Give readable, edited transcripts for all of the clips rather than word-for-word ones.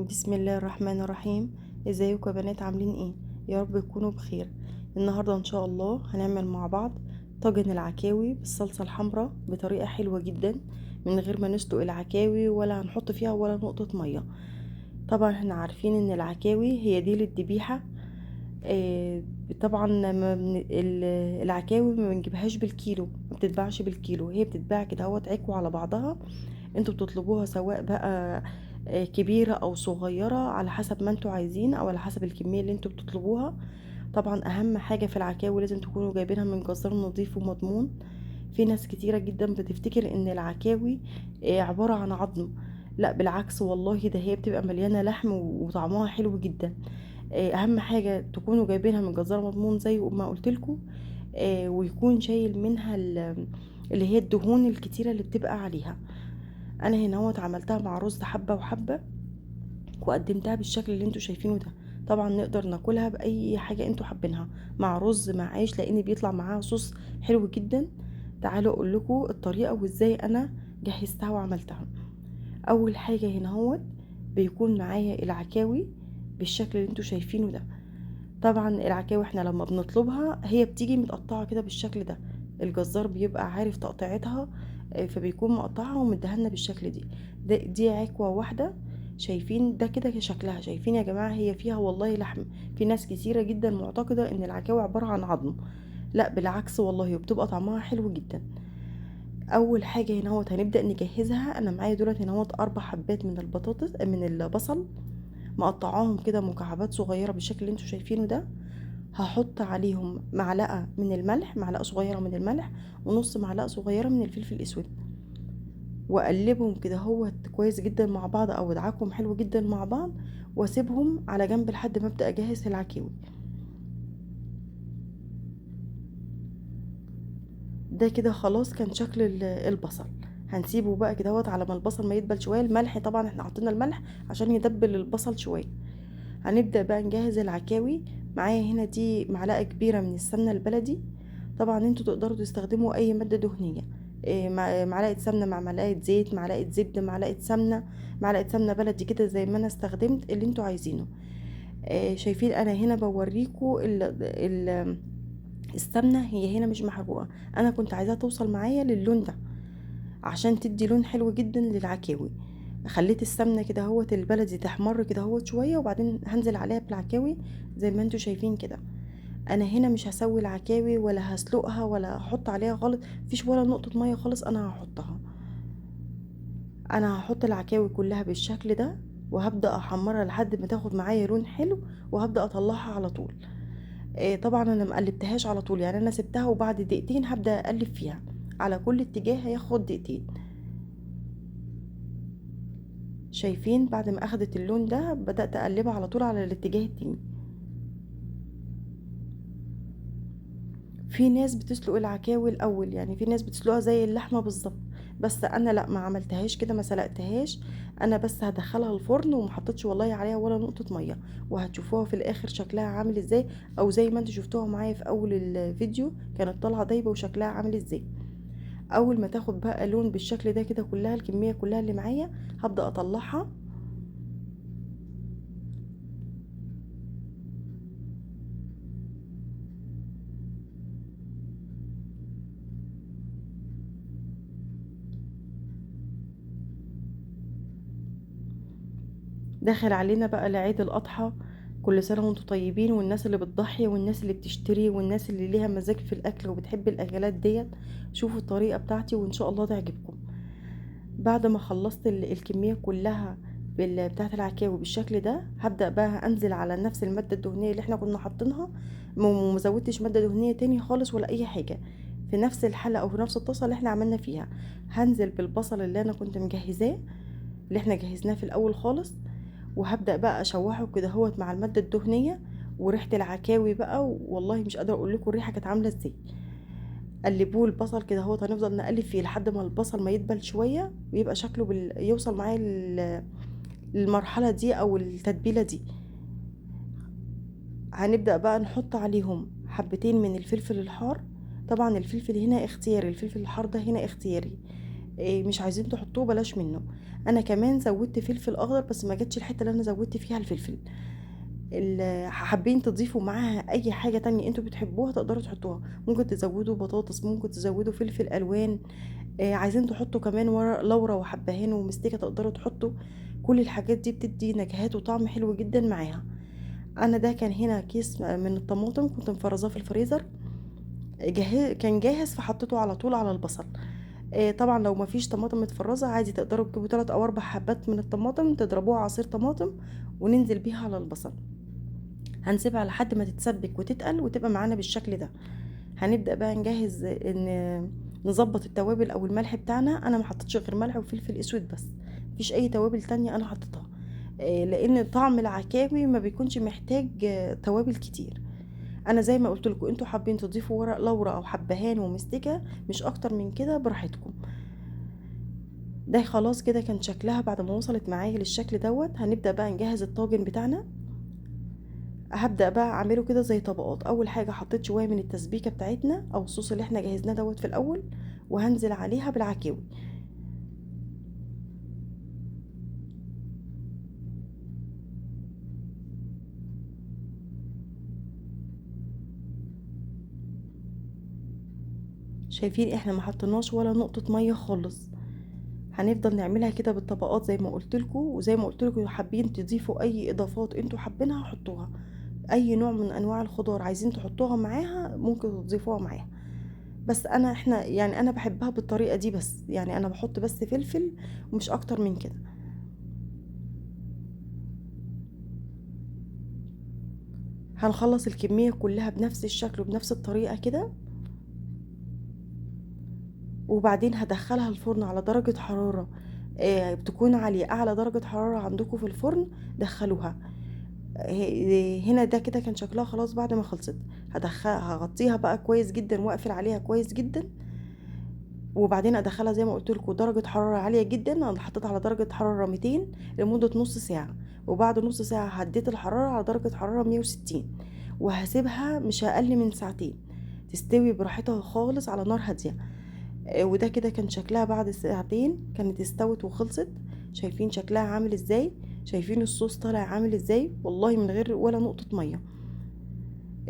بسم الله الرحمن الرحيم. ازيكم يا بنات، عاملين ايه؟ يا رب تكونوا بخير. النهارده ان شاء الله هنعمل مع بعض طاجن العكاوي بالصلصه الحمراء بطريقة حلوة جدا، من غير ما نسلق العكاوي ولا هنحط فيها ولا نقطة مية. طبعا احنا عارفين ان العكاوي هي دي للذبيحه. طبعا العكاوي ما بنجيبهاش بالكيلو، ما بتتباعش بالكيلو، هي بتتباع كده اهوت عكوة على بعضها. انتوا بتطلبوها سواء بقى كبيرة او صغيرة على حسب ما انتوا عايزين او على حسب الكمية اللي انتوا بتطلبوها. طبعا اهم حاجة في العكاوي لازم تكونوا جايبينها من جزار نظيف ومضمون. في ناس كتيرة جدا بتفتكر ان العكاوي عبارة عن عظم، لا بالعكس والله، ده هي بتبقى مليانة لحم وطعمها حلو جدا. اهم حاجة تكونوا جايبينها من جزار مضمون زي ما قلتلكوا، ويكون شايل منها اللي هي الدهون الكتيرة اللي بتبقى عليها. انا هنا اهوت عملتها مع رز حبه وحبه وقدمتها بالشكل اللي انتوا شايفينه ده. طبعا نقدر ناكلها باي حاجة انتوا حابينها، مع رز مع عيش، لان بيطلع معاها صوص حلو جدا. تعالوا اقول لكم الطريقة وازاي انا جهزتها وعملتها. اول حاجة هنا اهوت بيكون معايا العكاوي بالشكل اللي انتوا شايفينه ده. طبعا العكاوي احنا لما بنطلبها هي بتيجي متقطعه كده بالشكل ده، الجزار بيبقى عارف تقطيعتها فبيكون مقطعها ومديها لنا بالشكل دي. دي عكوه واحدة، شايفين ده كده شكلها؟ شايفين يا جماعة هي فيها والله لحم. في ناس كتيرة جدا معتقده ان العكاوي عبارة عن عظم، لا بالعكس والله، وبتبقى طعمها حلو جدا. اول حاجة هنا اهوت هنبدا نجهزها. انا معايا دولت هنا اهوت 4 حبات من البطاطس من البصل، مقطعاهم كده مكعبات صغيرة بالشكل اللي انتوا شايفينه ده. هحط عليهم معلقه من الملح، معلقه صغيرة من الملح، ونص معلقه صغيرة من الفلفل الاسود، واقلبهم كده اهوت كويس جدا مع بعض، او ادعكهم حلو جدا مع بعض، واسيبهم على جنب لحد ما ابدا اجهز العكاوي. ده كده خلاص كان شكل البصل. هنسيبه بقى كده اهوت على ما البصل ما يدبل شوية. الملح طبعا احنا حطينا الملح عشان يدبل البصل شوية. هنبدا بقى نجهز العكاوي. معايا هنا دي معلقه كبيرة من السمنة البلدي، طبعا انتوا تقدروا تستخدموا اي مادة دهنية، معلقه سمنه مع معلقه زيت، معلقه زبدة، معلقه سمنه، معلقه سمنه بلدي كده زي ما انا استخدمت، اللي انتوا عايزينه. شايفين انا هنا بوريكم السمنة هي هنا مش محروقة، انا كنت عايزاها توصل معايا للون ده عشان تدي لون حلو جدا للعكاوي. خليت السمنة كده اهوت البلدي تحمر كده اهوت شوية، وبعدين هنزل عليها بالعكاوي زي ما انتوا شايفين كده. انا هنا مش هسوي العكاوي ولا هسلقها ولا هحط عليها خالص، مفيش ولا نقطة مية خالص انا هحطها. انا هحط العكاوي كلها بالشكل ده وهبدا احمرها لحد ما تاخد معايا لون حلو، وهبدا اطلعها على طول. طبعا انا مقلبتهاش على طول، يعني انا سبتها وبعد دقيقتين هبدا اقلب فيها على كل اتجاه، هياخد دقيقتين. شايفين بعد ما اخدت اللون ده بدات اقلبها على طول على الاتجاه التاني. في ناس بتسلق العكاوي الاول، يعني في ناس بتسلقها زي اللحمة بالظبط، بس انا لا، ما عملتهاش كده، ما سلقتهاش، انا بس هدخلها الفرن وما حطيتش والله عليها ولا نقطة مية، وهتشوفوها في الاخر شكلها عامل ازاي، او زي ما انتوا شفتوها معايا في اول الفيديو كانت طالعه دايبه وشكلها عامل ازاي. اول ما تاخد بقى لون بالشكل ده كده كلها، الكمية كلها اللي معايا هبدا اطلعها. داخل علينا بقى لعيد الاضحى، كل سنة وانتم طيبين، والناس اللي بتضحي والناس اللي بتشتري والناس اللي ليها مزاج في الاكل وبتحب الاكلات ديت، شوفوا الطريقة بتاعتي وان شاء الله تعجبكم. بعد ما خلصت الكمية كلها بتاعه العكاوي بالشكل ده، هبدا بقى انزل على نفس المادة الدهنية اللي احنا كنا حاطينها، وما زودتش مادة دهنية تاني خالص ولا اي حاجة، في نفس الحلة او في نفس الطاسه اللي احنا عملنا فيها. هنزل بالبصل اللي انا كنت مجهزاه، اللي احنا جهزناه في الاول خالص، وهبدا بقى اشوحه كده اهوت مع المادة الدهنية وريحه العكاوي بقى، والله مش قادرة اقول لكم الريحة كانت عامله ازاي. قلبوه البصل كده اهوت، هنفضل نقلب فيه لحد ما البصل ما يدبل شوية ويبقى شكله يوصل معايا للمرحلة دي او التتبيله دي. هنبدا بقى نحط عليهم حبتين من الفلفل الحار. طبعا الفلفل هنا اختياري، الفلفل الحار ده هنا اختياري، مش عايزين تحطوه بلاش منه. انا كمان زودت فلفل اخضر بس ما جاتش الحتة اللي انا زودت فيها الفلفل. حابين تضيفوا معاها اي حاجة تانية انتوا بتحبوها تقدروا تحطوها، ممكن تزودوا بطاطس، ممكن تزودوا فلفل الوان، عايزين تحطوا كمان ورق لورا وحبهان ومستكه تقدروا تحطوا. كل الحاجات دي بتدي نكهات وطعم حلو جدا معاها. انا ده كان هنا كيس من الطماطم كنت مفرزاه في الفريزر، كان جاهز فحطيته على طول على البصل. طبعا لو ما فيش طماطم متفرزه عادي تقدروا تجيبوا 3 او 4 حبات من الطماطم تضربوها عصير طماطم وننزل بيها على البصل. هنسيبها لحد ما تتسبك وتتقل وتبقى معانا بالشكل ده. هنبدأ بقى نجهز ان نظبط التوابل او الملح بتاعنا. انا ما حطيتش غير ملح وفلفل اسود بس، مفيش اي توابل تانية انا حطيتها، لان طعم العكاوي ما بيكونش محتاج توابل كتير. انا زي ما قلت لكم انتوا حابين تضيفوا ورق لورا او حبهان ومستكه، مش اكتر من كده، براحتكم. ده خلاص كده كان شكلها بعد ما وصلت معايا للشكل دوت. هنبدأ بقى نجهز الطاجن بتاعنا. هبدأ بقى اعمله كده زي طبقات. اول حاجة حطيت شوية من التسبيكة بتاعتنا او الصوص اللي احنا جهزناه دوت في الاول، وهنزل عليها بالعكاوي. شايفين احنا ما حطيناش ولا نقطة مية خالص. هنفضل نعملها كده بالطبقات زي ما قلت لكم، وزي ما قلت لكم لو حابين تضيفوا اي اضافات انتوا حابينها حطوها، اي نوع من انواع الخضار عايزين تحطوها معاها ممكن تضيفوها معاها. بس انا احنا يعني انا بحبها بالطريقة دي بس، يعني انا بحط بس فلفل ومش اكتر من كده. هنخلص الكمية كلها بنفس الشكل وبنفس الطريقة كده، وبعدين هدخلها الفرن على درجة حرارة بتكون عالية، أعلى درجة حرارة عندكم في الفرن دخلوها. هنا ده كده كان شكلها خلاص بعد ما خلصت. هغطيها بقى كويس جدا واقفل عليها كويس جدا، وبعدين ادخلها زي ما قلت لكم درجة حرارة عالية جدا. انا حطيتها على درجة حرارة 200 لمدة نص ساعة، وبعد نص ساعة هديت الحرارة على درجة حرارة 160، وهسيبها مش اقل من ساعتين تستوي براحتها خالص على نار هادية. وده كده كان شكلها بعد ساعتين، كانت استوت وخلصت. شايفين شكلها عامل ازاي؟ شايفين الصوص طالع عامل ازاي؟ والله من غير ولا نقطة مية.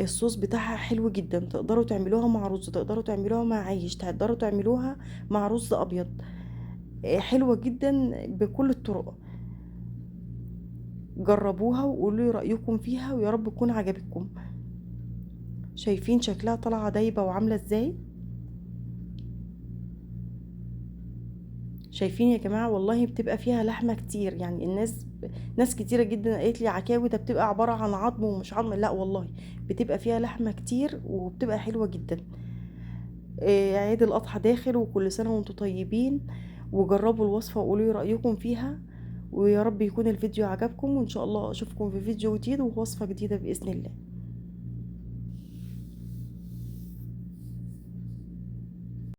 الصوص بتاعها حلو جدا، تقدروا تعملوها مع رز، تقدروا تعملوها مع عيش، تقدروا تعملوها مع رز ابيض، حلوة جدا بكل الطرق. جربوها وقولوا لي رأيكم فيها، ويا رب تكون عجبتكم. شايفين شكلها طالعة دايبة وعاملة ازاي؟ شايفين يا جماعة؟ والله بتبقى فيها لحمة كتير. يعني الناس ناس كتيرة جدا قالت لي عكاوي ده بتبقى عبارة عن عظم ومش عظم، لا والله بتبقى فيها لحمة كتير وبتبقى حلوة جدا. عيد الأضحى داخل، وكل سنة وانتم طيبين، وجربوا الوصفة وقولوا لي رأيكم فيها، ويا رب يكون الفيديو عجبكم، وإن شاء الله أشوفكم في فيديو جديد ووصفة جديدة بإذن الله.